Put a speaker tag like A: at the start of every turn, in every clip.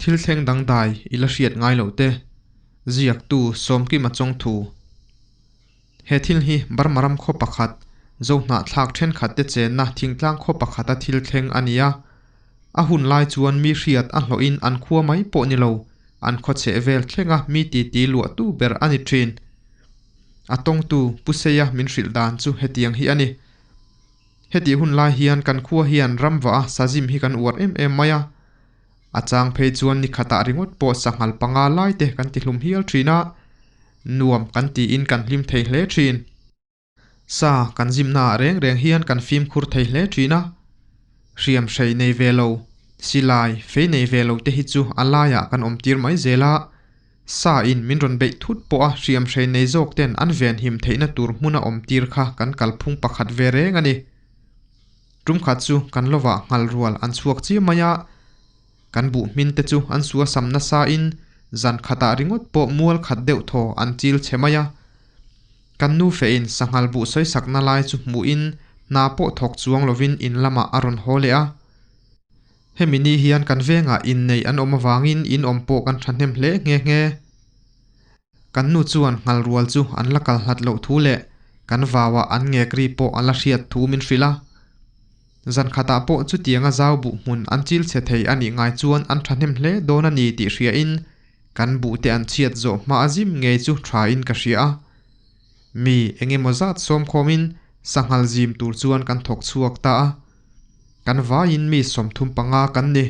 A: Thil thleng dangdai i la hriat ngai loh te, ziaktu Sawmkima Chawngthu. He thil hi Burma ram khaw pakhat, Zohnahthlak thenkhat te chenna thingtlang khaw pakhata thil thleng a ni a. A hun lai chuan mi hriat a hlawhin an khua mai pawh ni lo, an khaw chheh vel thlenga mi titi luahtu ber a ni thin. A tawngtu Pu Seia min hrilh dan chu hetiang hi a ni. Hetih hun lai hian kan khua hian ramva a sazim hi kan uar em em mai a. A chang phei chuan ni khatah ringawt pawh sanghal panga lai te kan ti hlum hial thin a, nuam kan tiin kan hlim thei hle thin. Sa kan zimnaah reng reng hian kan fimkhur thei hle thin a, hriam hrei nei ve lo, silai fei nei ve lo te hi chu a laiah kan awm tir mai zel a, sa in min rawn beih thut pawh a hriam hrei nei zawk ten an venhim theihna tur hmuna awm tir kha kan kalphung pakhat ve reng a ni. Tum khat chu kan lovah nghal rual an chhuak chiah mai a, kan buh hmin te chu an sua sam nasa in zan khatah ringawt pawh mual khat deuh thaw an chil chhe mai a. Kan nu feh in sanghal buh sawi sakna lai chu hmuh in hna pawh thawk chuang lovin in lamah a rawn haw leh a. Hemi ni hian kan vengah innei an awm avangin in awm pawh kan thahnem hle nghe nghe. Kan nu chuan nghal rual chu an la kal hlat loh thu leh kan vauah an ngek ri pawh a la hriat thu min hrilh a. Zan khatah pawh chutianga zau buh hmun an chil chhe thei a nih ngai chuan an thahnem hle dawn a ni tih hriain kan buhte an chhiat zawh hma a zim ngei chu thain ka hria a. Mi eng emaw zat sawmkhawmin sanghal zim tur chuan kan thawk chhuak ta a. Kan vaiin mi 35 kan ni.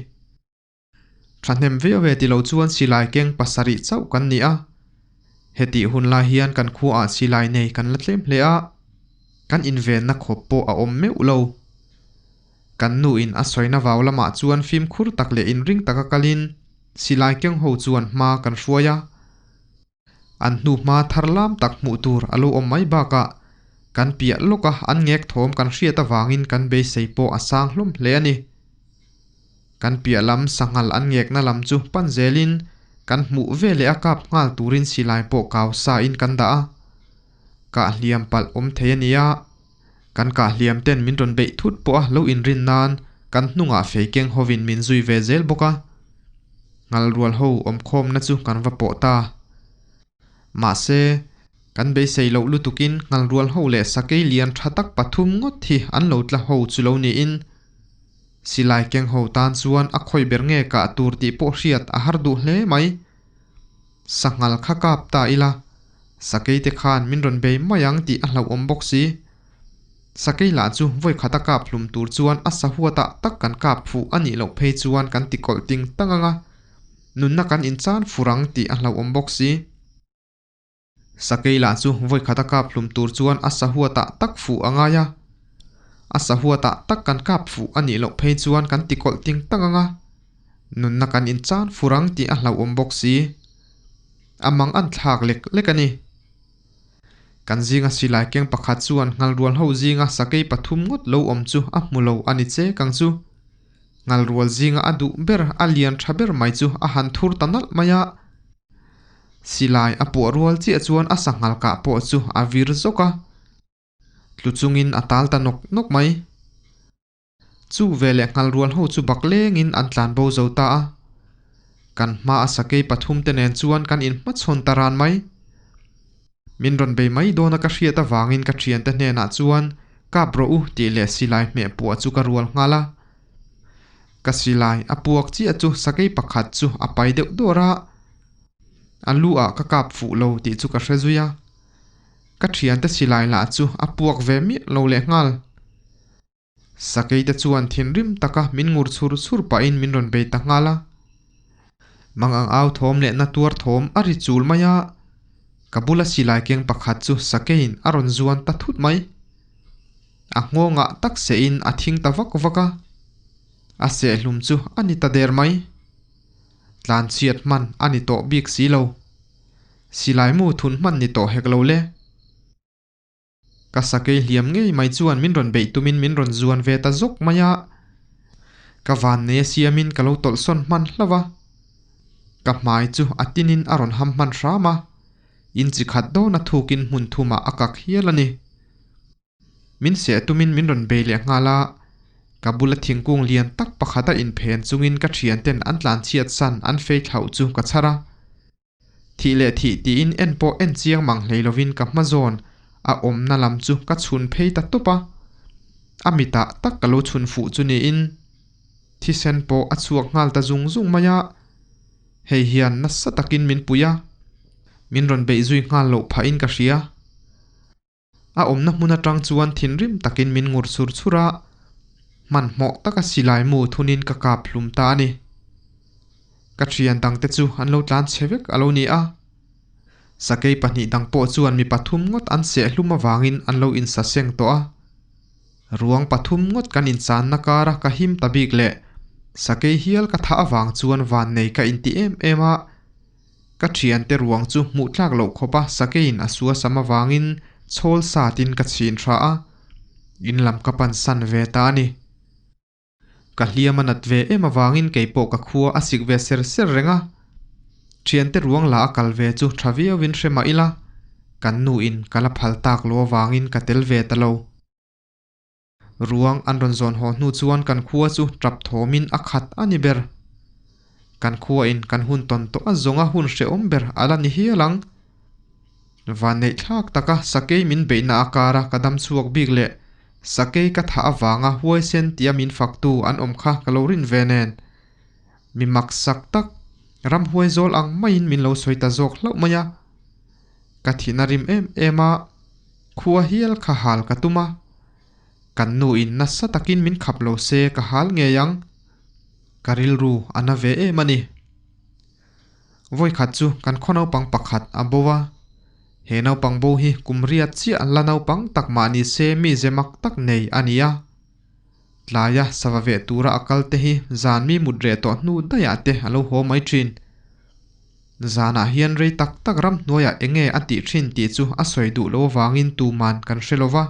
A: Thahnem viau e ti lo chuan silai keng pasarih chauh kan ni a. Hetih hun lai hian kan khuaah silai nei kan la tlem hle a, kan invenna khawp pawh a awm meuh lo. Kan nu in a sawina vau lamah chuan fimkhur tak leh inring taka kalin silai keng ho chuan hma kan hruai a. An hnuhma thar lam tak hmuh tur a lo awm mai bakah kan piah lawka an ngek thawm kan hriat avangin kan beisei pawh a sang hlawm hle a ni. Kan piah lam sanghal an ngekna lam chu pan zelin kan hmuh veleh a kap nghal turin silai pawh kau sa in kan dah a. Kah hliam palh awm thei a nia. Kan kah hliam ten min rawn beih thut pawh a lo inrin nan kan hnungah fei keng hovin min zui ve zel bawk a. Ngal rual ho awmkhawmna chu kan va pawh ta. Mahse, kan beisei loh lutukin ngal rual ho leh sakei lian tha tak pathum ngawt hi an lo tla ho chu lo niin silai keng ho tan chuan a khawi ber nge kah tur tih pawh hriat a har duh hle mai. Sanghal kha kap ta ila, sakei te khan min rawn bei mai ang tih a hlauhawm bawk si. Sakei lah chu vawi khat a kap hlum tur chuan a sahuatah tak kan kap fuh a nih loh phei chuan kan ti kawlh ting tang ang a, nunna kan inchan fur ang tih a hlauhawm bawk si. Sakei lah chu vawi khat a kap hlum tur chuan a sahuatah tak fuh a ngai a, a sahuatah tak kan kap fuh a nih loh phei chuan kan ti kawlh ting tang ang a, nunna kan inchan fur ang tih a hlauhawm bawk si. A mang an thlak lek lek a ni. Kan zinga silai keng pakhat chuan ngalrual ho zinga sakei pathum ngawt lo awm chu a hmu lo a ni che kang chu. Ngalrual zinga a duh ber a lian tha ber mai chu a han thur ta nalh mai a. Silai a puah rual chiah chuan a sanghal kah pawh chu a vir zawk a. Tlu chungin a tal ta nawk nawk mai. Chu veleh nghalrual ho chu bak lengin an tlan bo zo ta a. Kan hma a sakei pathum te nen chuan kan inhmachhawn ta ran mai. Min rawn bei mai dawn a ka hriat avangin ka thiante hnenah chuan kap rawh u tih leh silai hmeh puah chu ka rual nghal a. Ka silai a puak chiah chu sakei pakhat chu a pai deuh dawr a. A lu ah ka kap fuh lo tih chu ka hre zui a. Ka thiante silai lah chu a puak ve miah lo leh nghal. Sakei te chuan thinrim taka min ngur chhur chhur pahin min rawn bei ta nghal a. Mangang au thawm leh na tuar thawm a ri chul mai a, ka bula silai keng pakhat chu sakeiin a rawn zuan ta thut mai. A nghawngah tak sehin a thing ta vak vak a, a sehlum chu a ni ta der mai. Tlanchhiat hman a ni tawh bik si lo. Silai mu thun hman ni tawh hek lo le. Ka sakei hliam ngei mai chuan min rawn beih tumin min rawn zuan ve ta zawk mai a. Ka vannei a siamin ka lo tawlhsawn hman hlauh a. Ka hmai chu a tinin a rawn ham hman hram a, in chi khat dawn a thukin hmun thumah a kak hial a ni. Min seh tumin min rawn bei leh nghal a, Ka bula thingkung lian tak pakhata inphen chungin ka thianten an tlanchhiat san an fei thlauh chu ka chhar a. Thih leh thih tiin en pawh en chiang mang hlei lovin ka hma zawn a awmna lam chu ka chhun phei ta tawp a. A mitah tak ka lo chhun fuh chu niin thisen pawh a chhuak nghal ta zung zung mai a. Hei hian nasa takin min pui a, min rawn beih zui nghal loh phahin ka hria. A awmna hmun atang chuan thinrim takin min ngur chhur chhur a, hmanhmawh taka silai mu thunin ka kap hlum ta a ni. Ka thian dangte chu an lo tlan chhe vek a lo ni a. Sakei pahnih dang pawh chuan mi pathum ngawt an seh hlum avangin an lo insa seng tawh a. Ruang pathum ngawt kan inchanna kara ka him ta bik leh sakei hial ka thah avang chuan vannei ka inti em em a. Ka thiante ruang chu hmuh tlak loh khawpa sakeiin a sua sam avangin chhawl satin ka chhin tha a, in lam ka pan san ve ta a ni. Ka hliam a nat ve em avangin keipawh ka khua a sik ve ser ser reng a. Thiante ruang la a kal ve chu tha viauin hre mah ila, kan nuin ka la phal tak lo avangin ka tel ve ta lo. Ruang an rawn zawn haw hnu chuan kan khua chu tap thawmin a khat a ni ber. Kan khuain kan hun tawn tawh a zawnga hun hrehawm ber a la ni hial ang. Vanneih thlak taka sakei min beihna a kara ka dam chhuak bik leh sakei ka thah avanga huaisen tia min faktu an awm kha ka lo rin ve nen. Mi maksak tak, ramhuai zawl ang maiin min lo sawi ta zawk hlauh mai a. Ka thihna rim em em a, khua hial kha hal ka tum a. Kan nu in nasa takin min khap lo se ka hal ngei ang. Ka rilru a na ve em a ni. Vawikhat chu kan khaw naupang pakhat a bo a. He naupang bo hi kum riat chiah la naupang tak mah ni se mi ze mak tak nei a ni a. Tlaia sava veh tura a kal te hi zan mi mut reh tawh hnu daihah te a lo haw mai thin. Zanah hian rei tak tak ramhnuaiah enge a tih thin tih chu a sawi duh lo avangin tuman kan hre lo va.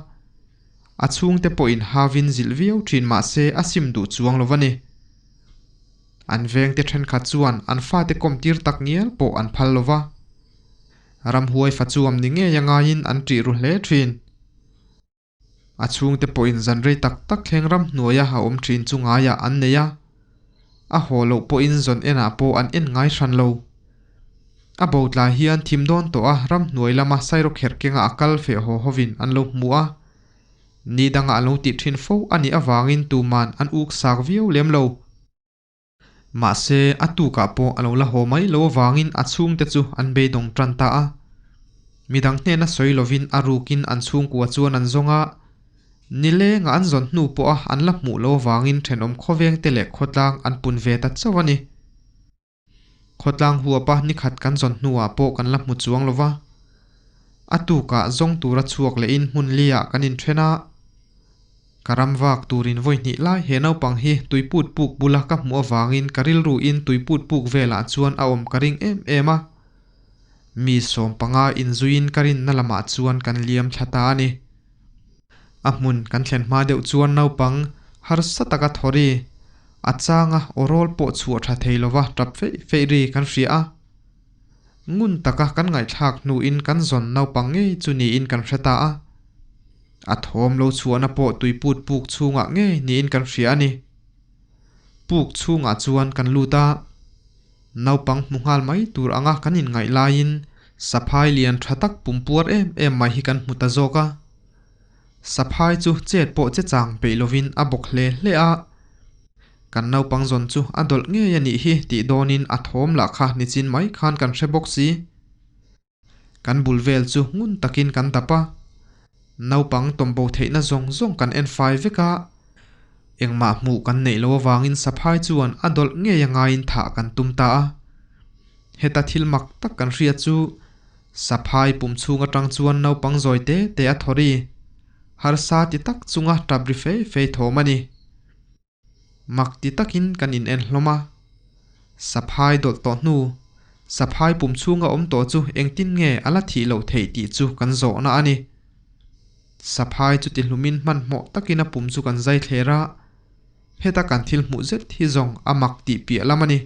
A: A chhungte pawhin havin zilh viau thin mah se a sim duh chuang lo va ni. An vengte thenkhat chuan an fate kawmtir tak ngial pawh an phal lo va. Ramhuai fa chuam ni ngei a ngaiin an ṭih ru hle thin. A chhungte pawhin zan rei tak tak thleng ram hnuaia a awm thin chu ngaiah an nei a, a haw loh pawhin zawn enah pawh an en ngai hran lo. A bo tlai hian thim dawn tawh a ram hnuai lama sairawkherh kenga a kal feh haw hovin an lo hmu a, ni danga a lo tih thin fo a nih avangin tuman an uk sak viau lem lo. Mahse, a tukah pawh a lo la haw mai lo avangin a chhungte chu an beidawng tan ta a. Midang hnena sawi lovin a rukin an chhungkua chuan an zawng a. Nilenga an zawn hnu pawha an la hmuh lo avangin thenawm khawvengte leh khawtlang an pun ve ta chauh a ni. Khawtlang huapa nikhat kan zawn hnuah pawh kan la hmu chuang lo va. A tukah zawng tura chhuak lehin hmun liah kan inthen a. Ka ram vak turin vawi hnih lai he naupang hi tuiput puk bula ka hmuh avangin ka rilruin tuiput puk velah chuan a awm ka ring em em a. Mi sawm panga inzuiin ka rinna lamah chuan kan liam thla ta a ni. A hmun kan thlen hma deuh chuan naupang harsa taka thaw ri, a changa aw rawl pawh chhuah tha thei lova tap feih feih ri kan hria a. Ngun taka kan ngaihthlak hnuin kan zawn naupang ngei chu niin kan hre ta a. A thawm lo chhuahna pawh tuiput puk chhungah ngei niin kan hria a ni. Puk chhungah chuan kan lut a. Naupang hmu nghal mai tur anga kan inngaih laiin saphai lian tha tak pumpuar em em mai hi kan hmu ta zawk a. Saphai chu chet pawh che chang peih lovin a bawk hle hle a. Kan naupang zawn chu a dawlh ngei a nih hi tih dawnin a thawm lah kha nichin mai khan kan hre bawk si. Kan bul vel chu ngun takin kan dap a, naupang tawmbo theihna zawng zawng kan en fai vek a, engmah hmuh kan neih loh avangin saphai chuan a dawlh ngei a ngaiin thah kan tum ta a. Heta thil mak tak kan hria chu saphai pum chhung atang chuan naupang zawi te te a thaw ri, harsa ti tak chunga tap ri fei fei thawm a ni. Mak ti takin kan in en hlawm a. Saphai dawlh tawh hnu, saphai pum chhunga awm tawh chu engtin nge a la thih loh theih tih chu kan zawhna a ni. Saphai chu ti hlumin hmanhmawh takin a pum chu kan zai thler a, heta kan thil hmuh zet hi zawng a mak tih piah lam a ni.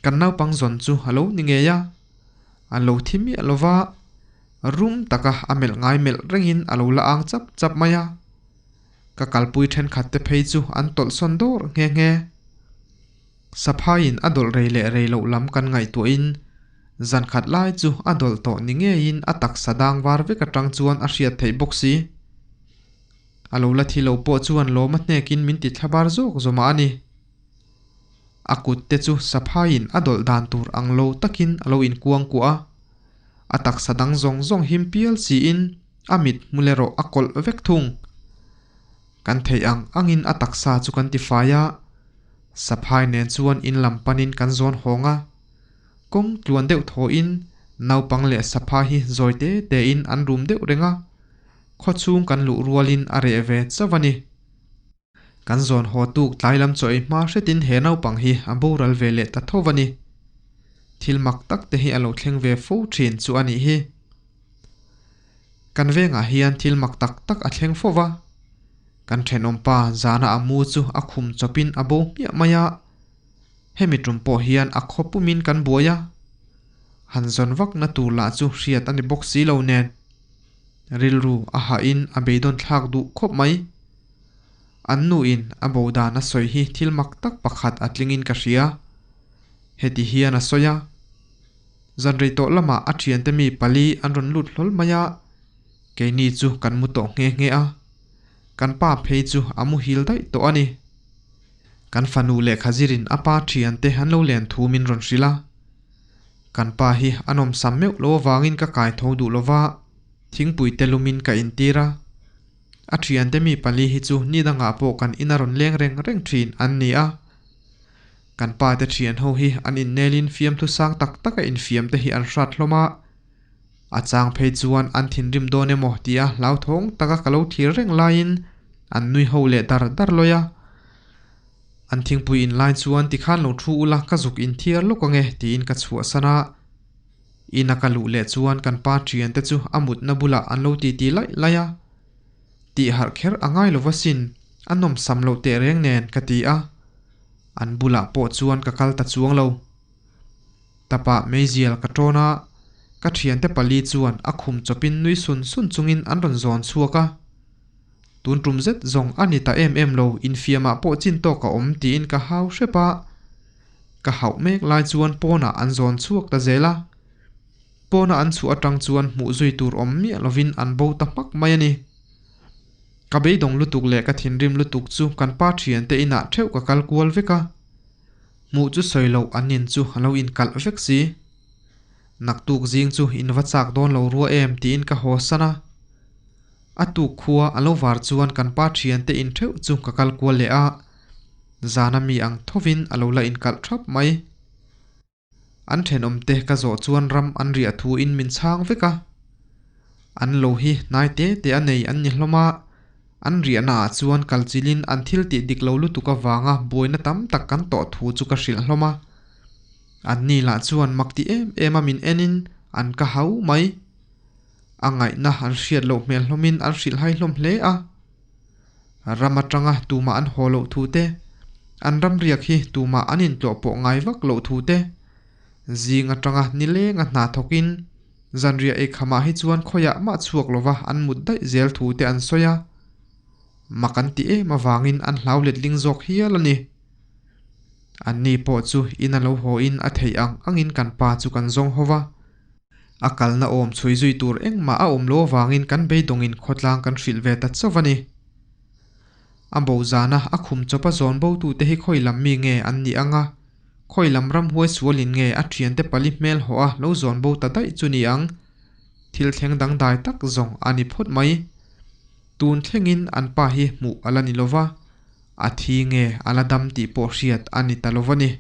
A: Kan naupang zawn chu a lo ni ngei a, a lo thi miah lo va, rum taka a melh ngai melh rengin a lo la ang chap chap mai a. Ka kalpui thenkhat te phei chu an tawlh sawn dawr nghe nghe. Saphaiin a dawlh rei leh rei loh lam kan ngaihtuahin zan khat lai chu a dawlh tawh ni ngeiin a taksa dang var vek atang chuan a hriat theih bawk si. A lo la thi lo pawh chuan lawm a hnekin min ti thlabar zawk zawmah a ni. A kut te chu saphaiin a dawlh dan tur ang lo takin a lo inkuang kuah a. A taksa dang zawng zawng him pial siin a mit hmul erawh a kawlh vek thung. Kan theih ang angin a taksa chu kan tifai a, saphai nen chuan in lam panin kan zawn hawng a. Kawng tluan deuh thawhin naupang leh sapha hi zawi te tein an rum deuh reng a, khawchhung kan luh rualin a reh ve chauh a ni. Kan zawn haw tuk tlai lam chaw ei hma hretin he naupang hi a boral ve leh ta tho a ni. Thil mak tak te hi a lo thleng ve fo thin chu a nih hi. Kan vengah hian thil mak tak tak a thleng fo va. Kan thenawmpa zana a mu chu a khum chawpin a bo hmiah mai a. Hemi tum pawh hian a khaw pumin kan buai a. Han zawn vak na tur lah chu hriat a ni bawk si lo nen. Rilru a hahin a beidawn thlak duh khawp mai. An nuin a bo dan a sawi hi thil mak tak pakhat a tlingin ka hria. Heti hian a sawi a, Zanrei tawh lamah a thiante mi pali an rawn lut hlawl mai a, keini chu kan mu tawh nghe nghe a. Kan pa phei chu a muhil daih tawh a ni. Kan fanu lehkha zirin a pa thiante an lo len thu min rawn hrilh a. Kan pa hi a nawmsam meuh lo avangin ka kai tho duh lova, thingpui te lumin ka intir a. A thiante mi pali hi chu ni dangah pawh kan ina rawn leng reng reng thin an ni a. Kan pa te thian ho hi an innelin fiamthu sang tak taka infiam te hi an hrat hlawm a. A chang phei chuan an thinrim dawn emaw tia hlauthawng taka ka lo thlir reng laiin an nui ho leh dar dar lawi a. An thingpui in lai chuan tikhan lo thu ula ka zuk inthiar lawk ange tiin ka chhuahsan a. Ina ka luh leh chuan kan pa thiante chu a mutna bulah an lo titi laih laih a. Tih harh kher a ngai lova sin, a nawmsam loh teh reng nen ka ti a. An bulah pawh chuan ka kal ta chuang lo. Tapah meizial ka tawn a, ka thiante pali chuan a khum chawpin nui sun sun chungin an rawn zawn chhuak a. Tun tum zet zawng a ni ta em em lo, infiamah pawh chin tawk a awm tiin ka hau hrep a. Ka hauh mek lai chuan pawnah an zawn chhuak ta zel a. Pawna an chhuah atang chuan hmuh zui tur awm miah lovin an bo ta hmak mai a ni. Ka beidawng lutuk leh ka thinrim lutuk chu kan pa thiante inah theuh ka kal kual vek a. Hmuh chu sawi loh an in chu a lo inkalh vek si. Naktuk zing chu in va chak dawn lo rua em tiin ka haw san a. A tuk khua a lo var chuan kan pa thiante in theuh chu ka kal kual leh a. Zana mi ang thovin a lo la inkalh thap mai. An thenawmte ka zawh chuan ram an riah thu in min chhang vek a. An lo hi hnai te te a nei an ni hlawm a, an riahna ah chuan kal chilin an thil tih dik lo lutuk avanga buaina tam tak kan tawh thu chu ka hrilh hlawm a. An ni lah chuan mak ti em em a min en in an ka hau mai. A ngaihna an hriat loh hmel hlawmin an hrilh hai hlawm hle a. Ram atanga tumah an haw loh thu te, an ram riak hi tumah an intlawh pawh ngai vak loh thu te, zing atanga nilenga hna thawkin zanriah eikhamah hi chuan khawiah mah chhuak lova an mut daih zel thu te an sawi a. Mak an ti em avangin an hlau letling zawk hial a ni. Anni pawh chu in a lo haw in a theih ang angin kan pa chu kan zawng ho va. A kalna awm chhui zui tur engmah a awm lo avangin kan beidawngin khawtlang kan hrilh ve ta chauh a ni. A bo zana a khum chawpa zawn botute hi khawi lam mi nge an nih ang a, khawi lam ramhuai sualin nge a thiante pali hmel hawh a lo zawn bo ta daih chu ni ang. Thil thleng dangdai tak zawng a ni phawt mai. Tun thlengin an pa hi hmuh a la ni lova, a thi nge a la dam tih pawh hriat a ni ta lova ni.